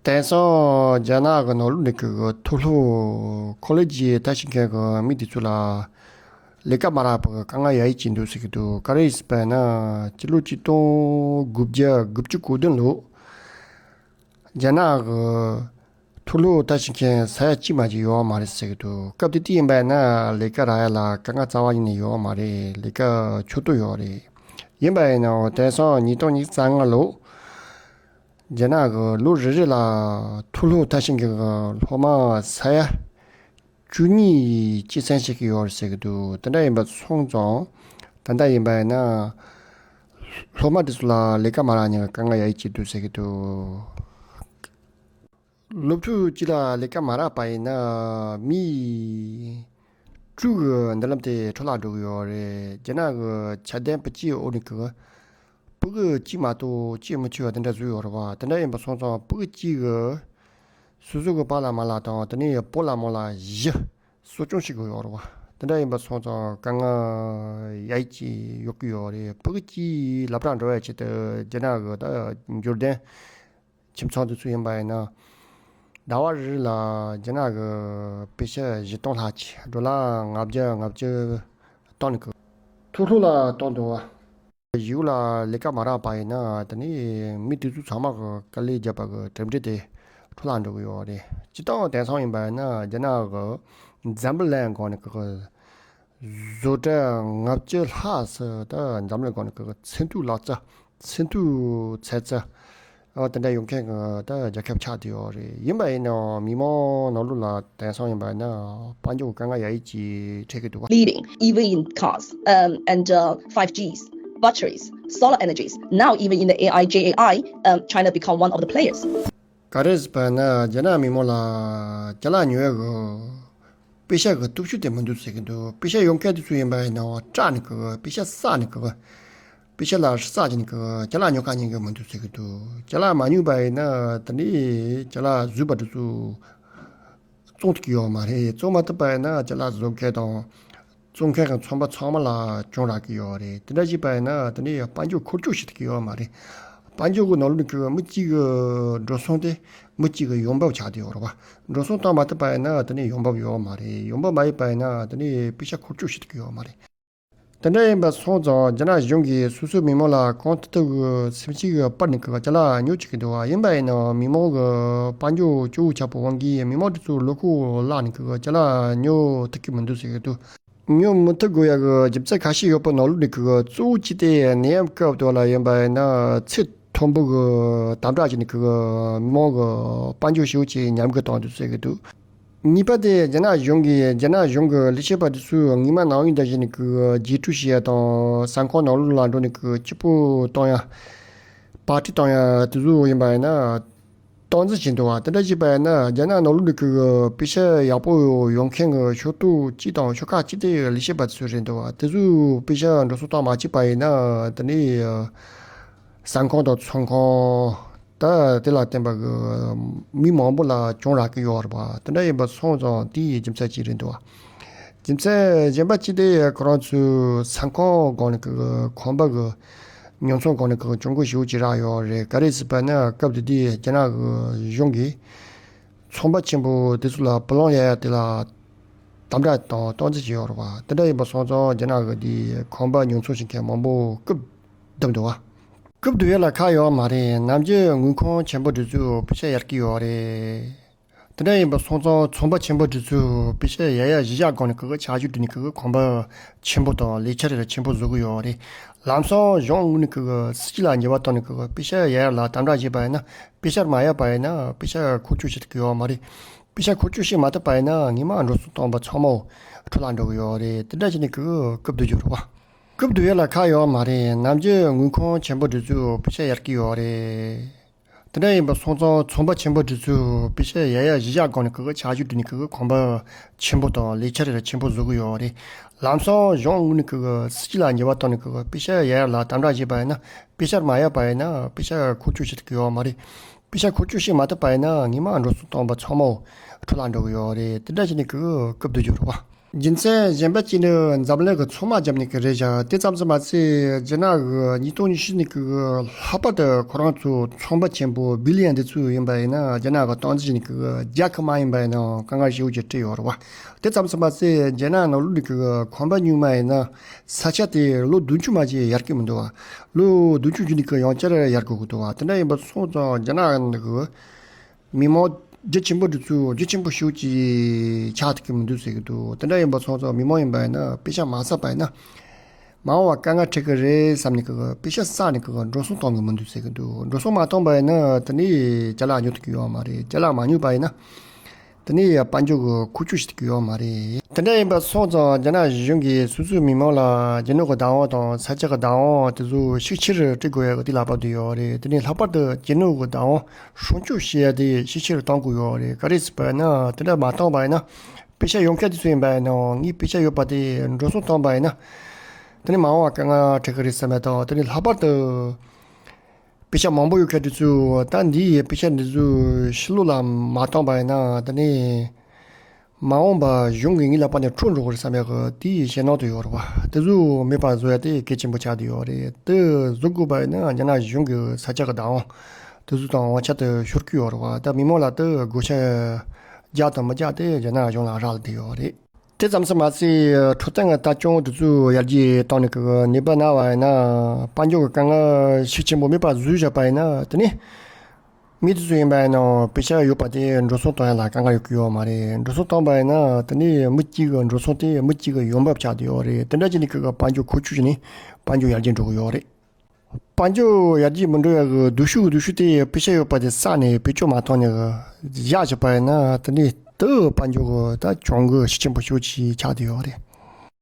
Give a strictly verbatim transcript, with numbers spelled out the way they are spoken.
དེང་སང་རྒྱ་ནག་གི་ནང་ལོགས་ནས་ཀྱི་མཐོ་སློབ་ཁོ་ལེ་ཇི་མཐར་ཕྱིན་མཁན་གྱི་མི་དེ་ཚོ་ལ་ལས་ཀ་མ་རག་པར་དཀའ་ངལ་ཡ་ཡི་ཅིག་འདུག་ཟེར་གྱི་འདུག་ག་རེ་ཡིན་ཟེར་བས་ན། སྤྱི་ལོ་ཆིག་སྟོང་དགུ་བརྒྱ་དགུ་བཅུ་གོ་བདུན་ལོ། རྒྱ་ནག་གི་མཐོ་སློབ་མཐར་ཕྱིན་མཁན་ས་ཡ་གཅིག་མ་གཅིག་ཡོད་མ་རེད་ཟེར་གྱི་འདུག་སྐབས་དེ་དུས་ཡིན་པ་ཡིན་ན་ལས་ཀ་རག་ཡ་ལ་དཀའ་ངལ་རྩ་བ་ཉིད་ནས་ཡོད་མ་རེད། ལས་ཀ་ཆོག་ཏུ་ཡོད་རེད། ཡིན་པ་ཡིན་ནའང་དེང་སང་ཉིས་སྟོང་ཉི་ཤུ་རྩ་ལྔ་ལོ། རྒྱ་ནག་གི་ལོ་རེ་རེ་ལ་མཐོ་སློབ་མཐར་ཕྱིན་མཁན་གྱི་སློབ་མ་ས་ཡ་བཅུ་གཉིས་སྐྱེད་སྲིང་བྱེད་ཀྱི་ཡོད་རེད་ཟེར་གྱི་འདུག་དེ་འདྲ་ཡིན་པ་སོང་ཙང་། ད་ལྟ་ཡིན་པ་ཡིན་ན། སློབ་མ་དེ་ཚོ་ལ་ལས་ཀ་མ་རག་མཁན་གྱི་དཀའ་ངལ་ཡ་ཡི་ཅིག་འདུག་ཟེར་གྱི་འདུག་སློབ་ཕྲུག་གཅིག་ལ་ལས་ཀ་མ་རག་པ་ཡིན་ན་མི་དྲུག་གི་མདུན་ལམ་དེ་འཕྲོ་བརླག་འགྲོ་གི་ཡོད་རེད། རྒྱ་ནག་གི་ཁྱབ་གདལ་སྤུ་གཅིག་འོག་ནས་ཀྱི་ཕྲུ་གུ་གཅིག་མ་གཏོགས་སྐྱེས་མི་ཆོག་པ་དེ་འདྲ་བཟོས་ཡོད་རེད་བ། དེ་འདྲ་ཡིན་པ་སོང་ཙང་ཕྲུ་གུ་གཅིག་གི་སོ་སོ་གི་པཱ་ལགས་མ་ལགས་དང་དེ་ནས་བུ་ལ་མོ་ལ་བཞི་གསོ་སྐྱོང་བྱེད་དགོས་ཡོད་རེད་བ། དེ་འདྲ་ཡིན་པ་སོང་ཙང་དཀའ་ངལ་ཡ་ཡི་ཅིག་ཡོད་ཀྱི་ཡོད་རེད། ཕྲུ་གུ་གཅིག་སློབ་གྲྭ་འགྲོ་བའི་ཆེད་དུ་རྒྱ་ནག་གི་ད་འབྱོར་ལྡན་ཁྱིམ་ཚང་དེ་ཚོ་ཡིན་པ་ཡིན་ན། ཟླ་བ་རེ་རེ་ལ་རྒྱ་ནག་གི་པེ་ཤ་བཞི་སྟོང་ལྷག་ཅིག་ཌོ་ལར་ལྔ་བརྒྱ་ལྔ་བཅུ་བཏང་ནས་ཀྱི་མཐོ་སློབ་ལ་གཏོང་འདུག་བ། གཞུག་ལ་ལས་ཀ་མ་རག་པ་ཡིན་ན་དེ་ནས་མི་དེ་ཚོ་ཚང་མ་གི་དཀའ་ལས་བརྒྱབ་པ་གི་གྲུབ་འབྲས་དེ་འཕྲོ་བརླག་འགྲོ་གི་ཡོད་རེད། སྤྱིར་བཏང་དེང་སང་ཡིན་པ་ཡིན་ན་རྒྱ་ནག་གི་འཛམ་བུ་གླིང་སྒང་ནས་ཀྱི་བཟོ་གྲྭ་ལྔ་བཅུ་ལྷག་ཙམ་ད་འཛམ་གླིང་སྒང་ནས་ཀྱི་ཚད་མཐོའི་ལག་རྩལ། ཚད་མཐོའི་ཚན་རྩལ། ཨ་དེ་འདྲ་ཡོད་མཁན་གྱི་ད་རྒྱལ་ཁབ་ཆགས་བསྡད་ཡོད་རེད། ཡིན་པ་ཡིན་ནའང་མི་མང་ནང་ལོགས་ལ་དེང་སང་ཡིན་པ་ན་དཔལ་འབྱོར་དཀའ་ངལ་ཡ་ཡི་ཅིག་འཕྲད་ཀྱི་འདུག་བ། Leading, E V in cars, um, and uh, five Gs, batteries, solar energies. Now, even in the A I, J A I, um, China become one of the players. ག་རེ་ཟེར་བ་ན་རྒྱ་ནག་མི་མང་ལ་ཅ་ལག་ཉོ་ཡ་གི་པེ་ཤ་གི་སྟོབས་ཤུགས་དེ་མི་འདུག་ཟེར་གྱི་འདུག་པེ་ཤ་ཡོང་མཁན་དེ་ཚོ་ཡིན་པ་ཡིན་ནའང་སྐྲག་ནས་གི་པེ་ཤ་བསགས་ནས་གི་པེ་ཤ་ལ་བསགས་བྱས་ནས་གི་ཅ་ལག་ཉོ་ག་ཉན་གི་མི་འདུག་ཟེར་གྱི་འདུག་ཅ་ལག་མ་ཉོས་པ་ཡིན་ན་དེ་ནས་ཅ་ལག་བཟོས་པ་དེ་ཚོ་བཙོང་ཐུབ་ཀྱི་ཡོད་མ་རེད། བཙོང་མ་ཐུབ་པ་ཡིན་ན་ཅ་ལག་བཟོ་མཁན་དང་བཙོང་མཁན་གྱི་ཚོང་པ་ཚང་མ་ལ་གྱོང་རག་གི་ཡོད་རེད། དེ་འདྲ་བྱས་པ་ཡིན་ན་དེ་ནས་དཔལ་འབྱོར་འཁོར་སྐྱོད་བྱེད་ཐུབ་ཀྱི་ཡོད་མ་རེད། དཔལ་འབྱོར་གྱི་ནང་ལོགས་ནས་གི་མི་གཅིག་གི་འགྲོ་སོང་དེ་མི་གཅིག་གི་ཡོང་འབབ་ཆགས་བསྡད་ཡོད་རེད་བ། འགྲོ་སོང་བཏང་མ་ཐུབ་པ་ཡིན་ན་དེ་ནས་ཡོང་འབབ་ཡོད་མ་རེད། ཡོང་འབབ་མ་ཡོད་པ་ཡིན་ན་དེ་ནས་པེ་ཤ་འཁོར་སྐྱོད་བྱེད་ཐུབ་ཀྱི་ཡོད་མ་རེད། དེ་འདྲ་ཡིན་པ་སོང་ཙང་རྒྱ་ནག་གཞུང་གིས་སོ་སོའི་མི་མང་ལ་གང་ཐུབ་ཐུབ་ཀྱི་སེམས་ཤུགས་སྤར་ནས་ཀྱི་ཅ་ལག་ཉོ་བཅུག་གི་འདུག་བ། ཡིན་པ་ཡིན་ནའང་མི་མང་གི་དཔལ་འབྱོར་སྐྱོ་བོ་ཆགས་པའི་དབང་གིས་མི་མང་དེ་ཚོའི་བློ་ཁོག་བརླག་ནས་ཀྱི་ཅ་ལག་ཉོ་ཐུབ་ཀྱི་མི་འདུག་ཟེར་གྱི་འདུག་ཉོ་མི་ཐུབ་དགོས་ཡ་གི་རྒྱུ་མཚན་ཁ་ཤས་ཡོད་པའི་ནང་ལོགས་ནས་ཀྱི་གཙོ་བོ་གཅིག་དེ་ནད་ཡམས་སྐབས་དེ་ལ་ཡིན་པ་ཡིན་ན་ཚད་མཐོན་པོ་གི་དམ་དྲག་བྱས་ནས་ཀྱི་མི་མང་གི་དཔལ་འབྱོར་ཞེ་པོ་ཅིག་ཉམས་རྒུད་བཏང་འདུག་ཟེར་གྱི་འདུག་གཉིས་པ་དེ་རྒྱ་ནག་གཞུང་གིས་རྒྱ་ནག་གཞུང་གི་ལས་བྱེད་པ་དེ་ཚོས་ངོ་མ་ནམ་ཡིན་འདྲ་བྱས་ནས་ཀྱི་རྒྱས་སྤྲོས་བྱེད་ཡ་དང་ཟ་ཁང་ནང་ལོགས་ལ་འགྲོ་ནས་ཀྱི་སྐྱིད་པོ་གཏོང་ཡ། པར་ཊི་གཏོང་ཡ་དེ་ཚོ་ཡིན་པ་ཡིན་ན། སྟངས་འཛིན་བྱེད་འདུག་བ། དེ་འདྲ་བྱས་པ་ཡིན་ན་རྒྱ་ནག་ནང་ལོགས་ནས་ཀྱི་པེ་ཤ་ཡག་པོ་ཡོང་མཁན་གྱི་ཕྱོགས་གཏོགས་གཅིག་དང་ཕྱོགས་ཁག་གཅིག་དེ་ལས་བྱེད་པ་ཚོ་རེད་འདུག་བ། དེ་ཚོས་པེ་ཤ་འགྲོ་སོང་བཏང་མ་བཅུག་པ་ཡིན་ན་དེ་ནས་ཟ་ཁང་དང་ཚོང་ཁང་ད་དེ་ལ་བརྟེན་པ་གི་མི་མང་པོ་ལ་གྱོང་རག་གི་ཡོད་རེད་བ། དེ་འདྲ་ཡིན་པ་སོང་ཙང་དེའི་རྒྱུ་མཚན་གཅིག་རེད་འདུག་བ། རྒྱུ་མཚན་གཞན་པ་གཅིག་དེ་ཁོ་རང་ཚོའི་ཟ་ཁང་སྒང་ནས་ཀྱི་གོམ་པ་གི་ཉོ་ཚོང་སྒང་ནས་ཀྱི་གྱོང་གུན་ཞེ་པོ་ཅིག་རག་ཡོད་རེད། ག་རེ་ཟེར་བ་ན་སྐབས་དེ་དུས་རྒྱ་ནག་གི་གཞུང་གིས་ཚོང་པ་ཆེན་པོ་དེ་ཚོ་ལ་བུ་ལོན་གཡར་ཡ་དེ་ལ་དམ་དྲག་དང་སྟངས་འཛིན་བྱས་ཡོད་རེད་བ། དེ་འདྲ་ཡིན་པ་སོང་ཙང་རྒྱ་ནག་གི་དེའི་གོམ་པ་ཉོ་ཚོང་བྱེད་མཁན་མང་པོ་རྐུབ་བརྡབས་འདུག་བ། རྐུབ་བརྡབ་ཡ་ལ་ཁག་ཡོད་མ་རེད། ནམ་རྒྱུན་དངུལ་ཁང་ཆེན་པོ་དེ་ཚོས་པེ་ཤ་གཡར་གྱི་ཡོད་རེད། དེ་འདྲ་ཡིན་པ་སོང་ཙང་ཚོང་པ་ཆེན་པོ་དེ་ཚོས་པེ་ཤ་གཡར་ཡ་གཞི་བཞག་སྒང་ནས་ཀྱི་ཆ་ཞུ་བསྒྲིགས་ནས་ཀྱི་གོམ་པ་ཆེན་པོ་དང་ལས་འཆར་ཆེན་པོ་བཟོ་གི་ཡོད་རེད། ལམ་སང་གཞུང་ངོས་ནས་ཀྱི་སྲིད་ཇུས་ལ་འགྱུར་བ་བཏང་ནས་ཀྱི་པེ་ཤ་གཡར་ཡ་ལ་དམ་དྲག་བྱས་པ་ཡིན་ན། པེ་ཤ་མ་གཡར་བ་ཡིན་ན་པེ་ཤ་འཁོར་སྐྱོད་བྱེད་ཐུབ་ཀྱི་ཡོད་མ་རེད། པེ་ཤ་འཁོར་སྐྱོད་བྱེད་མ་ཐུབ་པ་ཡིན་ན་ངོ་མ་འགྲོ་སོང་བཏང་བ་ཚང་མ་འཕྲོ་བརླག་འགྲོ་གི་ཡོད་རེད། དེ་འདྲ་བྱས་ནས་ཀྱི་རྐུབ་བརྡབ་རྒྱུ་རེད་བ། རྐུབ་བརྡབ་ཡ་ལ་ཁག་ཡོད་མ་རེད། ནམ་རྒྱུན་དངུལ་ཁང་ཆེན་པོ་དེ་ཚོས་པེ་ཤ་གཡར་གྱི་ཡོད་རེད། དེ་འདྲ་ཡིན་པ་སོང་ཙང་ཚོང་པ་ཆེན་པོ་དེ་ཚོས་པེ་ཤ་གཡར་ཡ་གཞི་བཞག་སྒང་ནས་ཀྱི་ཆ་ཞུ་བསྒྲིགས་ནས་ཀྱི་གོམ་པ་ཆེན་པོ་དང་ལས་འཆར་ཆེན་པོ་བཟོ་གི་ཡོད་རེད། ལམ་སང་གཞུང་ངོས་ནས་ཀྱི་སྲིད་ཇུས་ལ་འགྱུར་བ་བཏང་ནས་ཀྱི་པེ་ཤ་གཡར་ཡ་ལ་དམ་དྲག་བྱས་པ་ཡིན་ན། པེ་ཤ་མ་གཡར་བ་ཡིན་ན་པེ་ཤ་འཁོར་སྐྱོད་བྱེད་ཐུབ་ཀྱི་ཡོད་མ་རེད། པེ་ཤ་འཁོར་སྐྱོད་བྱེད་མ་ཐུབ་པ་ཡིན་ན་ངོ་མ་འགྲོ་སོང་བཏང་བ་ཚང་མ་འཕྲོ་བརླག་འགྲོ་གི་ཡོད་རེད། དེ་འདྲ་བྱས་ནས་ཀྱི་རྐུབ་བརྡབ་རྒྱུ་རེད་བ། རྒྱུ་མཚན་གཞན་པ་གཅིག་ནི་འཛམ་གླིང་གི་ཚོང་མ་བརྒྱབ་ནས་ཀྱི་རེད་བཞག་དེ་ཙམ་ཙམ་མ་ཚད་རྒྱ་ནག་གི་ཉིས་སྟོང་ཉི་ཤུ་ནས་ཀྱི་ལྷག་པར་དུ་ཁོ་རང་ཚོ་ཚོང་པ་ཆེན་པོ་བི་ལི་ཡན་འདི་ཚོ་ཡིན་པ་ཡིན་ན་རྒྱ་ནག་གི་སྟངས་འཛིན་ནས་ཀྱི་རྒྱལ་ཁབ་མ་ཡིན་པ་ཡིན་ནའང་དཀའ་ངལ་ཞེ་པོ་ཅིག་འཕྲད་ཡོད་རེད་བ། དེ་ཙམ་ཙམ་མ་ཚད་རྒྱ་ནག་ནང་ལོགས་ནས་ཀྱི་ཁང་པ་ཉུང་མ་ཡིན་ན་ས་ཆ་དེ་ལོ་བདུན་ཅུ་མ་གཅིག་ཡར་རྒྱས་མི་འདུག་བ། ལོ་བདུན་ཅུ་རྒྱུན་ནས་ཀྱི་ཡང་བསྐྱར་ཡར་རྒྱས་དགོས་ཀྱི་འདུག་བ། དེ་འདྲ་ཡིན་པ་སོང་ཙང་རྒྱ་ནག་ནང་གི་མི་མང་རྒྱ་ཆེན་པོ་འདི་ཚོ་རྒྱ་ཆེན་པོ་ཞེ་པོ་ཅིག་ཆགས་ཐུབ་ཀྱི་མི་འདུག་ཟེར་གྱི་འདུག་དེ་འདྲ་ཡིན་པ་སོང་ཙང་མི་མང་ཡིན་པ་ཡིན་ན་པེ་ཤ་མ་བསགས་པ་ཡིན་ན། མ་འོངས་པ་དཀའ་ངལ་འཕྲད་ཀྱི་རེད་བསམ་ནས་ཀྱི་པེ་ཤ་བསགས་ནས་ཀྱི་འགྲོ་སོང་གཏོང་གི་མི་འདུག་ཟེར་གྱི་འདུག་འགྲོ་སོང་མ་བཏང་པ་ཡིན་ན་དེ་ནས་ཅ་ལག་ཉོ་ཐུབ་ཀྱི་ཡོད་མ་རེད། ཅ་ལག་མ་ཉོས་པ་ཡིན་ན། དེ་ནས་དཔལ་འབྱོར་གྱི་ཁུ་བྱུག་ཞིག་ཐུབ་ཀྱི་ཡོད་མ་རེད། དེ་འདྲ་ཡིན་པ་སོང་ཙང་རྒྱ་ནག་གཞུང་གིས་སོ་སོའི་མི་མང་ལ་རྒྱུ་ནོར་གྱི་བདག་དབང་དང་ས་ཆ་གི་བདག་དབང་དེ་ཚོ་ཤུགས་ཆེ་རུ་སྤྲད་དགོས་ཡ་གི་དེ་ལ་བབས་བསྡད་ཡོད་རེད། དེ་ནས་ལྷག་པར་དུ་རྒྱུ་ནོར་གྱི་བདག་དབང་སྲུང་སྐྱོབ་བྱེད་ཡ་དེ་ཤུགས་ཆེ་རུ་གཏོང་དགོས་ཡོད་རེད། ག་རེ་ཟེར་བ་ཡིན་ན་དེ་འདྲ་མ་བཏང་བ་ཡིན་ན་པེ་ཤ་ཡོང་མཁན་དེ་ཚོ་ཡིན་པ་ཡིན་ནའང་ངས་པེ་ཤ་ཡོད་པ་དེ་འགྲོ་སོང་བཏང་བ་ཡིན་ན་དེ་ནས་མ་འོངས་པ་དཀའ་ངལ་འཕྲད་ཀྱི་རེད་བསམ་ཡ་དང་། དེ་ནས་ལྷག་པར་དུ་པེ་ཤ་མང་པོ་ཡོད་མཁན་དེ་ཚོས་ད་འདིའི་པེ་ཤ་འདི་ཚོ་ཕྱི་ལོགས་ལ་མ་བཏང་བ་ཡིན་ན་དེ་ནས་མ་འོངས་པ་གཞུང་གིས་ངའི་ལག་པ་ནས་འཕྲོག་འགྲོ་གི་རེད་བསམ་ཡག་གི་དེའི་ཞེད་སྣང་དུ་ཡོད་རེད་བ། དེ་ཚོ་མེད་པ་བཟོ་ཡ་དེ་གལ་ཆེན་པོ་ཆགས་བསྡད་ཡོད་རེད། དེ་བཟོ་དགོས་པ་ཡིན་ན་རྒྱ་ནག་གཞུང་གི་ས་ཆ་གི་བདག་དབང་དེ་ཚོ་དང་དབང་ཆ་དེ་ཤོར་གི་ཡོད་རེད་བ། ད་མི་མང་ལ་དེ་བགོ་བཤའ་རྒྱག་དང་མི་རྒྱག་དེ་རྒྱ་ནག་གཞུང་ལ་རག་ལས་བསྡད་ཡོད་རེད། དེ་ཙམ་དུ་མ་ཟད་འཕྲོད་བསྟེན་གྱི་ལྟ་སྐྱོང་དེ་ཚོ་ཡར་རྒྱས་བཏང་ནས་ཀྱི་ནད་པ་ན་བ་ཡིན་ན་དཔལ་འབྱོར་གྱི་དཀའ་ངལ་ཤུགས་ཆེན་པོ་མེད་པ་བཟོས་བཞག་པ་ཡིན་ན་དེ་ནས། མི་དེ་ཚོ་ཡིན་པ་ཡིན་ནའང་པེ་ཤ་ཡོད་པ་དེ་འགྲོ་སོང་གཏོང་ཡ་ལ་དཀའ་ངལ་ཡོད་ཀྱི་ཡོད་མ་རེད། འགྲོ་སོང་བཏང་པ་ཡིན་ན་དེ་ནས་མི་གཅིག་གི་འགྲོ་སོང་དེ་མི་གཅིག་གི་ཡོང་འབབ་ཆགས་བསྡད་ཡོད་རེད། དེ་འདྲ་བྱས་ནས་ཀྱི་དཔལ་འབྱོར་འཁོར་ཆུ་བྱས་ནས་དཔལ་འབྱོར་ཡར་རྒྱས་འགྲོ་གི་ཡོད་རེད། དཔལ་འབྱོར་ཡར་རྒྱས་མི་འགྲོ་ཡ་གི་སྡུག་ཤོས་ཀྱི་སྡུག་ཤོས་དེ་པེ་ཤ་ཡོད་པ་དེ་བསགས་ནས་བེད་སྤྱོད་མ་བཏང་ནས་གི་བཞག་བཞག་པ་ཡིན་ན་དེ་ནས་དེ་དཔལ་འབྱོར་གི་ད་གྱོང་གུན་ཤུགས་ཆེན་པོ་ཤོས་ཅིག་ཆགས་བསྡད་ཡོད་རེད།